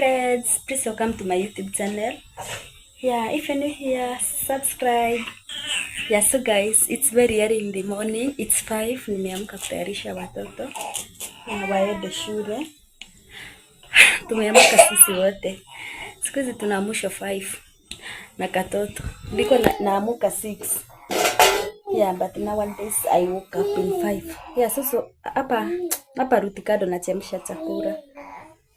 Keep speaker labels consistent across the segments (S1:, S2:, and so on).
S1: Friends, please welcome to my YouTube channel. Yeah, if you're new here, subscribe. Yeah, so guys, it's very early in the morning. It's 5. Nimeamka kutayarisha watoto na waende shule. Tumeamka sisi wote. Siku hizi tunaamushwa 5 na katoto. Ndiko naamuka 6. Yeah, but nowadays I woke up in 5. Yeah, so hapa Rutikado nachemsha chakula.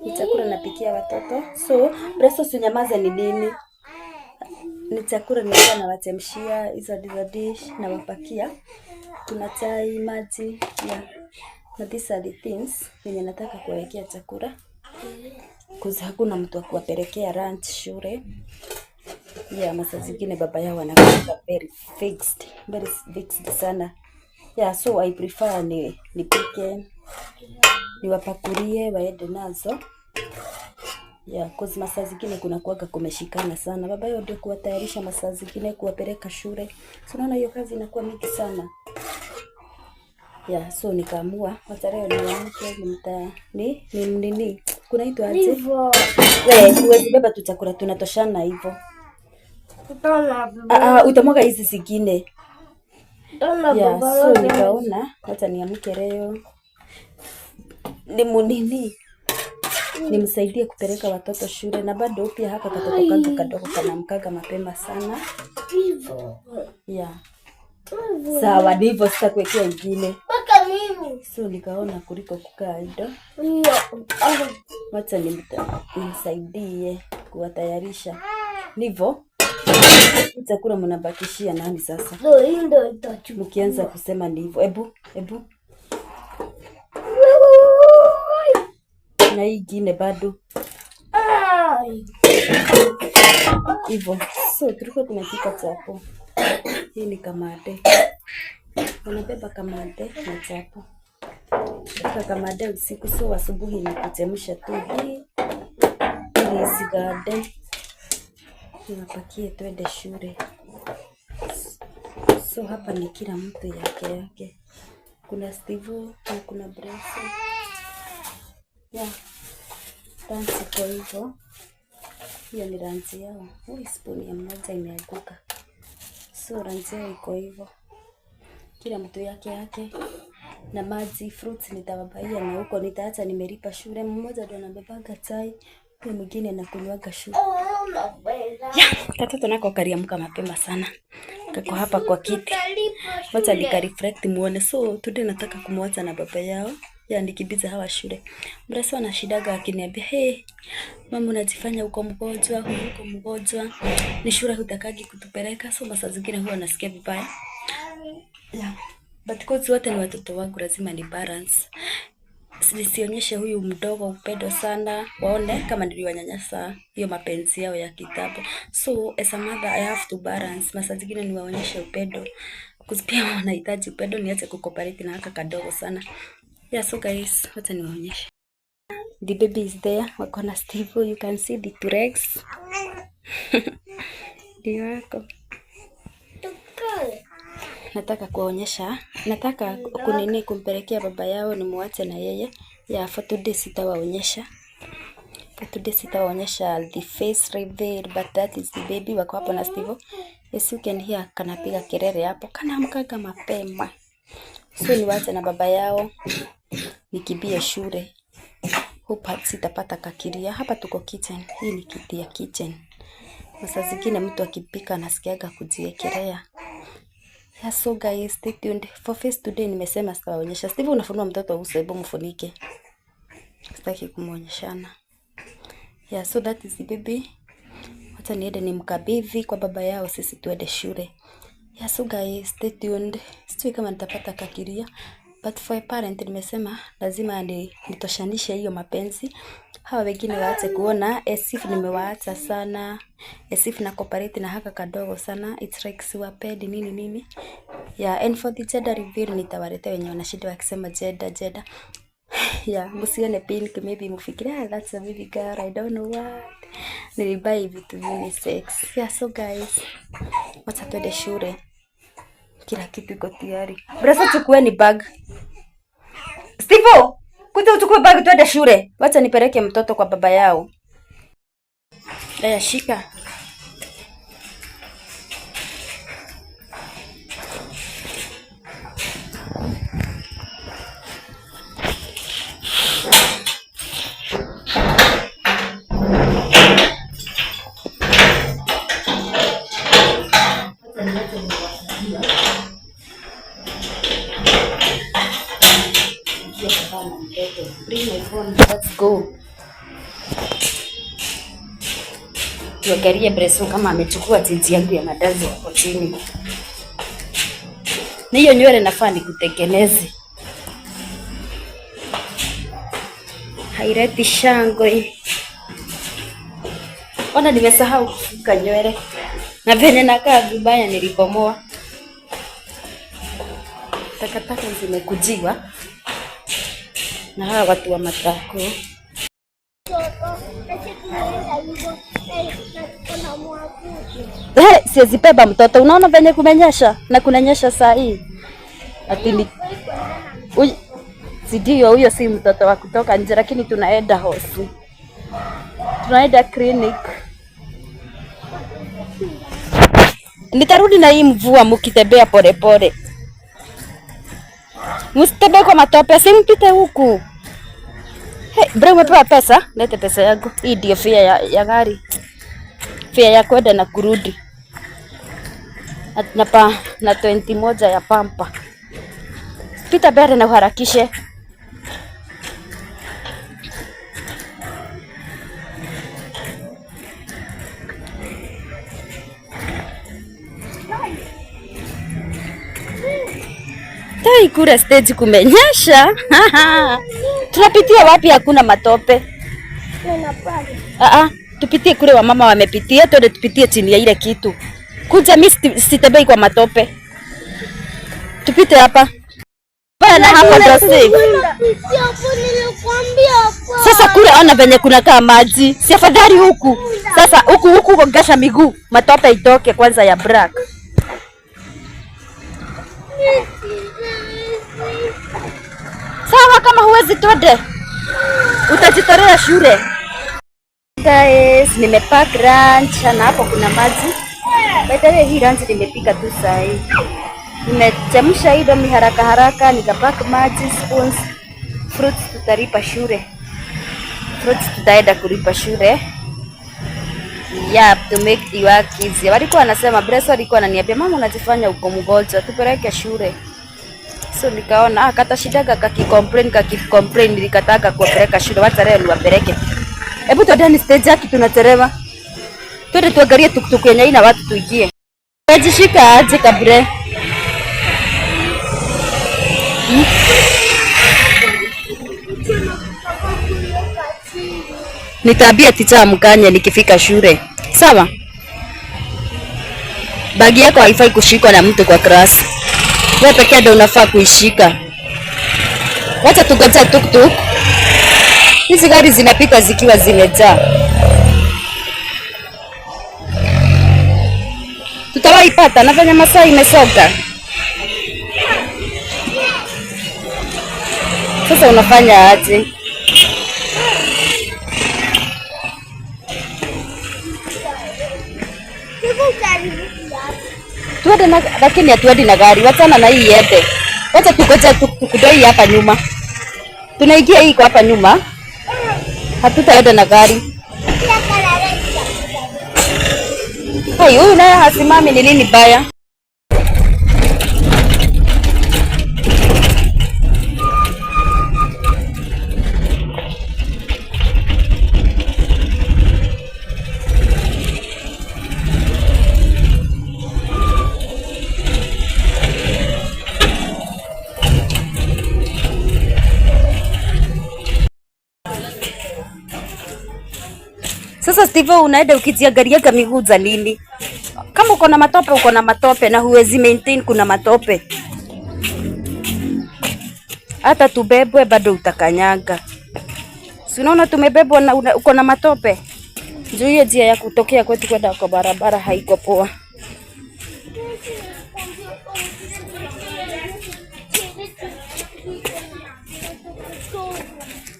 S1: Ni chakula napikia watoto. So, Presto, usinyamaze, ni nini? Ni chakula nilikuwa nawachemshia hizo ndizo dish, nawapakia. Kuna chai, maji, yeah. Na these are the things yenye nataka kuwawekea chakula. 'Cause hakuna mtu wa kuwapelekea lunch shule. Yeah, masaa zingine baba yao anakuwa very fixed, very fixed sana. Yeah, so I prefer ni nipike, niwapakulie waende nazo. Yeah, 'cause masaa zingine kuna kuwaga kumeshikana sana. Baba yao ndio kuwatayarisha masaa zingine kuwapeleka shule. So unaona hiyo kazi inakuwa mingi sana. Yeah, so nikaamua wacha leo niamke nimta ni nini, kunaitwa aje?
S2: Hivyo.
S1: We, huwezi beba tu chakula tunatoshana hivyo.
S2: Utaona.
S1: Ah, ah, utamwaga hizi zingine.
S2: Utaona.
S1: Yeah,
S2: Baba
S1: so
S2: yote.
S1: Nikaona wacha niamke leo ni munini nimsaidie kupeleka watoto shule, na bado pia haka katoto kangu kadogo kanamkaga mapema sana.
S2: Hivyo.
S1: Yeah.
S2: Hivyo.
S1: Sawa, ndivyo, sitakuwekea ingine.
S2: Mpaka mimi.
S1: So nikaona kuliko kukaa idle,
S2: Hiyo.
S1: Wacha nimsaidie kuwatayarisha. Nivo chakula mnabakishia nani sasa?
S2: Ndio, hii ndio itachukua.
S1: Mkianza kusema ni hivyo, ebu ebu na hii ingine bado
S2: Ai.
S1: Hivyo. So tulikuwa tunapika chapo. Hii ni kamande, wanabeba kamande na chapo. Pika kamande usiku, so asubuhi ni kuchemsha tu hii ili isigande, niwapakie twende shule. So hapa ni kila mtu yake yake. Kuna Steve na kuna Brace. Yeah. Lunch iko hivyo. Hiyo ni lunch yao. Ui, spoon ya mmoja imeanguka. So lunch yao iko hivyo. Kila mtu yake yake. Na maji, fruits nitawabaia na huko nitaacha nimelipa shule. Mmoja ndo anabebaga chai, huyo mwingine anakunywaga shule. Katoto nako kaliamka mapema sana. Kako hapa kwa kiti. Wacha nika reflect muone. So today nataka kumwacha na baba yao. Ya nikimbiza hawa shule. Mrasa anashidaga akiniambia, "Hey, mama, unajifanya uko mgonjwa, huyu uko mgonjwa. Ni shule hutakagi kutupeleka." So masaa zingine huwa nasikia vibaya. Yeah. But 'cause wote ni watoto wangu, lazima ni balance. Nisionyeshe huyu mdogo upendo sana, waone kama niliwanyanyasa hiyo mapenzi yao ya kitambo. So as a mother I have to balance. Masaa zingine niwaonyeshe upendo, 'cause pia wanahitaji upendo, niache kucooperate na haka kadogo sana. Yeah, so guys, wacha niwaonyeshe. The baby is there, wako na Steve, you can see the two legs. Ndio wako. Nataka kuwaonyesha, nataka kunini, kumpelekea baba yao nimuache na yeye. Yeah, for today sitawaonyesha. For today sitawaonyesha the face reveal, but that is the baby, wako hapo na Steve. As you can hear, kanapiga kelele hapo, kanaamkaga mapema. So niwache na baba yao nikimbie shule. Hope sitapata kakilia. Hapa tuko kitchen. Hii ni kiti ya kitchen. Masaa zingine mtu akipika anasikiaga kujiekelea. Yeah, so guys, stay tuned. For face today nimesema sitawaonyesha. Steve, unafunua mtoto uso, hebu mfunike. Sitaki kumuonyeshana. Yeah, so that is the baby. Wacha niende nimkabidhi kwa baba yao, sisi tuende shule. Yeah, so guys, stay tuned. Sijui kama nitapata kakilia. But for a parent nimesema lazima nitoshanishe hiyo mapenzi. Hawa wengine waache kuona as if nimewaacha sana, as if na cooperate na haka kadogo sana. It's like siwapendi nini nini. Yeah, and for the gender reveal nitawaletea wenye wanashinda wakisema gender gender. Yeah, msione pink, maybe mfikirie, "Ah, that's a baby girl." I don't know what. Nilibuy vitu unisex. Yeah, so guys, wacha twende shule. Kila kitu iko tayari. Brasa, chukueni bag. Steve, kuja uchukue bag twende shule. Wacha nipeleke mtoto kwa baba yao. Aya, shika. Bring my phone. Let's go. Tuangalie Breso kama amechukua tinti yangu ya mandazi hapo chini. Na hiyo nywele nafaa nikutengeneze. Haileti shangwe. Ona nimesahau kufuka nywele. Na venye nakaa vibaya nilibomoa. Takataka zimekujiwa na hawa watu wa matako.
S2: Mtoto, na tunaenda hivyo na kuna mwakuti.
S1: Eh, siwezi beba mtoto. Unaona venye kumenyesha na kunanyesha saa hii. Ati ni si ndio, huyo si mtoto wa kutoka nje, lakini tunaenda hosi, tunaenda clinic. Nitarudi na hii mvua mkitembea polepole, msitembee kwa matope, si mpite huku. Hey, bro, umepewa pesa? Lete pesa yangu. Hii ndio fare ya gari, fare ya kwenda na kurudi na 20 moja ya pampa. Pita mbele na uharakishe. Tai kule stage kumenyesha. Tunapitia wapi? Hakuna matope.
S2: Nina pale.
S1: Ah ah, tupitie kule wamama wamepitia, twende tupitie chini ya ile kitu. Kuja, mimi sitembei kwa matope. Tupite hapa. Bana hapo ndio safe.
S2: Tunapitia hapo, nilikwambia hapo.
S1: Sasa kule ona venye kunakaa maji. Si afadhali huku. Sasa huku huku gongesha miguu, matope itoke kwanza ya black. Sawa, kama huwezi twende. Utajitolea shule. Guys, nimepack lunch na hapo kuna maji. By the way, hii lunch nimepika tu saa hii. Nimechemsha Indomie haraka haraka, nikapack maji, spoons, fruits tutalipa shule. Fruits tutaenda kulipa shule. Yeah, to make the work easier. Walikuwa wanasema, Breso alikuwa ananiambia, mama unajifanya uko mgonjwa, tupeleke shule. So nikaona ah, katashindaga kakicomplain kakicomplain, nilikataka kuwapeleka shule, wacha leo niwapeleke. Hebu twendeni stage yake, tunachelewa. Twende tuangalie tuktuk yenye ina watu tuingie. Umejishika aje Kabre? Nitaambia ticha mkanye nikifika shule. Sawa? Bagi yako haifai kushikwa na mtu kwa class. Wewe pekee ndio unafaa kuishika. Wacha tugoje tuktuk. Hizi gari zinapita zikiwa zimejaa. Tutawahi pata na venye masaa imesonga. Sasa unafanya aje?
S2: Siku karibu kiasi.
S1: Tuende na lakini hatuendi na gari. Wachana na hii iende. Wacha tugoje tuktuk ndio hii hapa nyuma. Tunaingia hii kwa hapa nyuma. Hatutaenda na gari.
S2: Pia kalale.
S1: Hey, huyu naye hasimami ni nini baya? Sasa Steve, unaenda ukijiangaliaga miguu za nini? Kama uko na matope, uko na matope na huwezi maintain, kuna matope. Hata tubebwe bado utakanyaga. Si unaona tumebebwa na uko na matope? Juu hiyo njia ya kutokea kwetu kwenda kwa barabara haiko poa.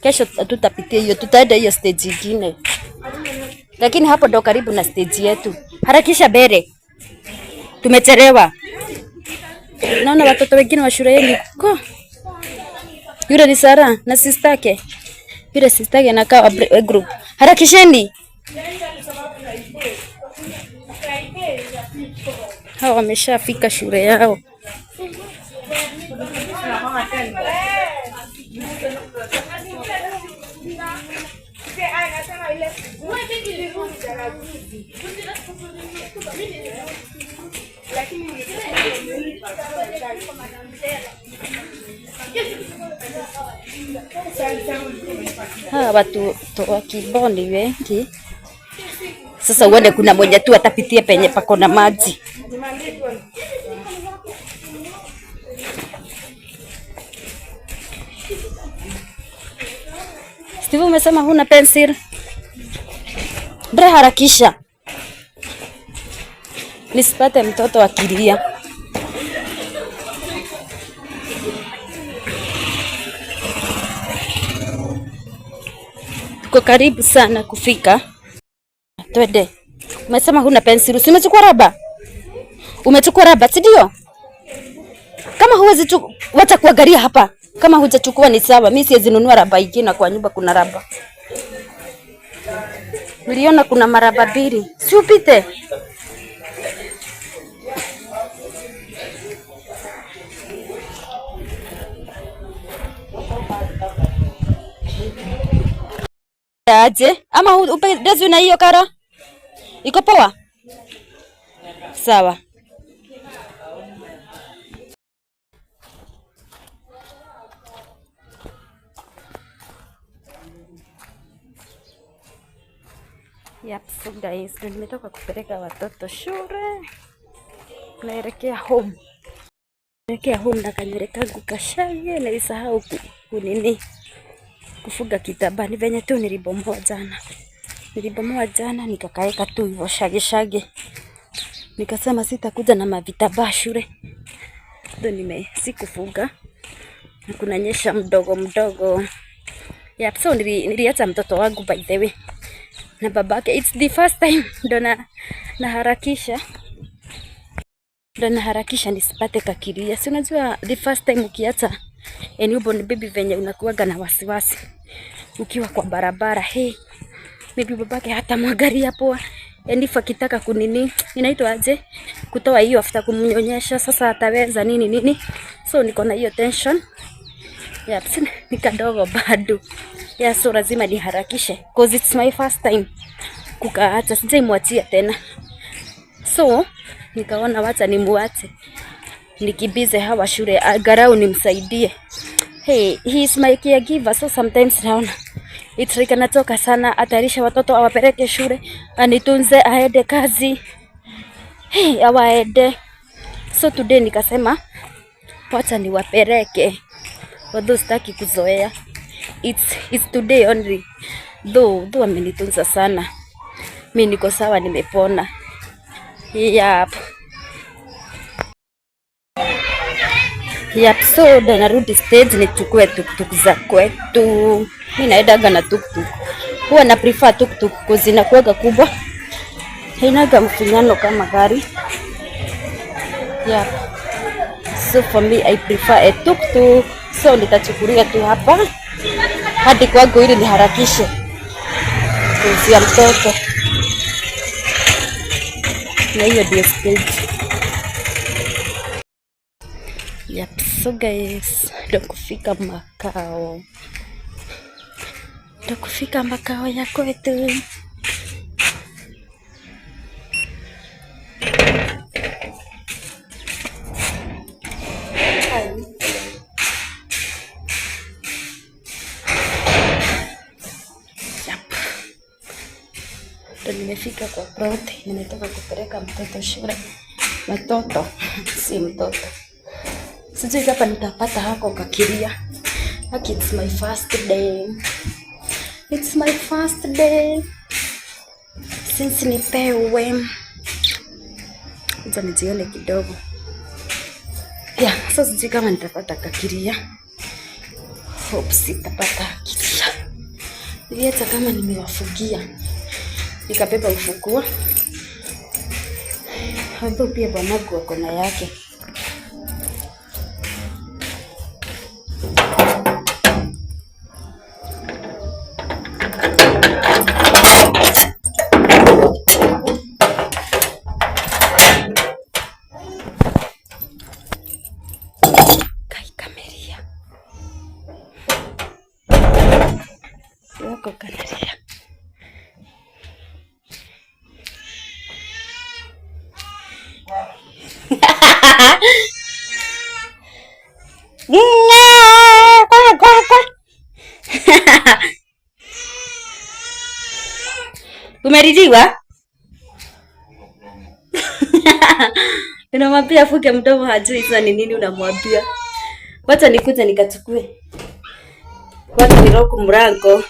S1: Kesho tutapitia hiyo, tutaenda hiyo stage ingine. Lakini hapo ndo karibu na stage yetu. Harakisha mbele. Tumechelewa. Naona watoto wengine wa shule yenu ko. Yule ni Sara na sister yake. Yule sister yake anakaa wa group. Harakisheni. Hawa wameshafika shule yao. Hawa watu wa kibao ni wengi. Sasa uone kuna mwenye tu atapitia penye pako na maji. Steve, umesema huna pencil? Bre, harakisha nisipate mtoto akilia. Tuko karibu sana kufika. Twende. Umesema huna pencil. Si umechukua raba? Umechukua raba, si ndio? Kama huwezi wacha kuangalia hapa. Kama hujachukua ni sawa. Mimi siwezi nunua raba ingine kwa nyumba kuna raba. Niliona kuna maraba mbili. Si upite. Aje? Ama upendezwi na hiyo color? Iko poa? Sawa. Yep, so guys, ndo nimetoka kupeleka watoto shule. Naelekea home. Naelekea home na kanywele kangu kashage, nilisahau kunini kufuga kitambaa. Ni venye tu nilibomoa jana. Nilibomoa jana nikakaeka tu hivyo shage shage. Nikasema sitakuja na mavitambaa shule. Ndo nime sikufuga. Na kunanyesha mdogo mdogo. Yep, so niliacha mtoto wangu by the way na babake. It's the first time ndo na naharakisha ndo naharakisha nisipate kakilia. Si unajua the first time ukiacha a newborn baby venye unakuwaga na wasiwasi ukiwa kwa barabara. Hey, maybe babake hata mwangalia poa. And if akitaka kunini, inaitwa aje, kutoa hiyo after kumnyonyesha, sasa ataweza nini nini. So niko na hiyo tension. Yeah, ni kadogo bado. Yeah, so lazima niharakishe cause it's my first time kukaacha, sijaimwachia tena. So nikaona wacha nimuache nikimbize hawa shule angalau nimsaidie. Hey, he is my caregiver, so sometimes naona it's like anatoka sana, atayarishe watoto awapeleke shule, anitunze, aende kazi. Hey, awaende. So today nikasema wacha niwapeleke, although sitaki kuzoea. It's today only. Though amenitunza sana. Mi niko sawa, nimepona. Yep. Yep, so ndo narudi stage nichukue tuktuk za kwetu. Mi naendaga na tuktuk. Huwa na prefer tuktuk cause inakuwaga kubwa. Hainaga mfinyano kama gari. Yep. So for me I prefer a tuktuk. So nitachukulia tu hapa hadi kwangu ili niharakishe kuuzia mtoto, na hiyo ndio stage. Yep, so guys, ndo kufika makao, ndo kufika makao ya kwetu. Yep. Ndo nimefika kwa plot, nimetoka kupeleka mtoto shule. Mtoto si mtoto, sijui hapa nitapata hako kakilia. Haki, it's my first day, it's my first day since nipewe. Acha nijione kidogo. Yeah, so sijui kama nitapata kakilia. Hope sitapata kakilia. Niliacha kama nimewafugia. Nikabeba ufunguo. Hapo pia bwanangu ako na yake. Kai kameria. Wako kanaria. Umeridhiwa? Unamwambia afunge mdomo, hajui sasa ni nini unamwambia. Wacha nikuje nikachukue. Wacha nilock mlango.